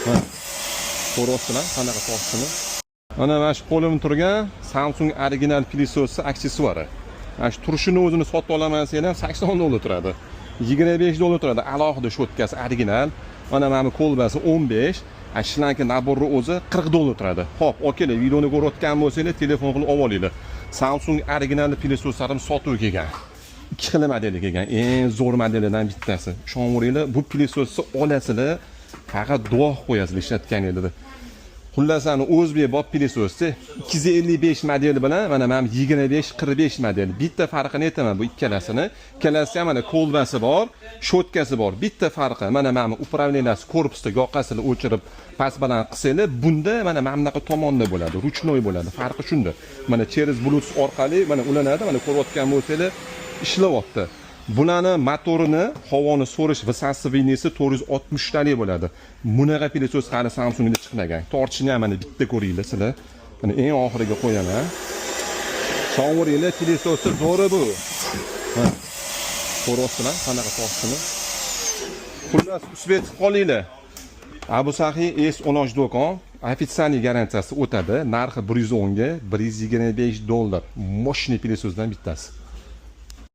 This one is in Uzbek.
Mana, ko'ryapsizlar qanaqa tortishini. Mana shu qo'limda turgan Samsung original пылесос i aksessuari. Mana shu turishini o'zini sotib olaman desanglar ham 80 dollar turadi. 25 dollar turadi alohida щётка si original. Mana bu колба si 15, a шланг набор ni o'zi 40 dollar turadi. Xo'p, okalar, videoni ko'rayotgan bo'lsanglar, telefon qilib olib olinglar. Samsung original пылесос larim sotuvga kelgan. Ikki xil modeli kelgan. Eng zo'r modelidan bittasi. Ishonveringlar, bu пылесос ni olasizlar, faqat duo qo'yasizlar ishlatganinglarda. Xullas, ani o'zbek bop пылесос da 255 modeli bilan mana 25 45 model. Bitta farqini aytaman bu ikkalasini. Ikkalasi ham mana колба si bor, щётка si bor. Bitta farqi mana bu управления si korpusda yoqasini o'chirib, past baland qilsanglar, bunda mana bunaqa tomonda bo'ladi, ручной bo'ladi. Farqi shunda. Mana через Bluetooth orqali mana ulanadi, mana ko'rayotgan bo'lsanglar, ishlayapti. Bularni motorini havoni so'rish высасывание si 460 talik bo'ladi. Bunaqa пылесос hali Samsungda chiqmagan. Tortishini ham mana bitta ko'ringlar sizlar. Mana eng oxiriga qo'yaman. Ishonveringlar, пылесос i zo'ri bu. Mana, ko'ryapsizlar qanaqa tortishini. Xullas, успеть qolinglar. Abu Saxiy S13 do'kon официальный garantiyasi o'tadi. Narxi 110 ga 125 dollar. Мощный пылесос dan bittasi.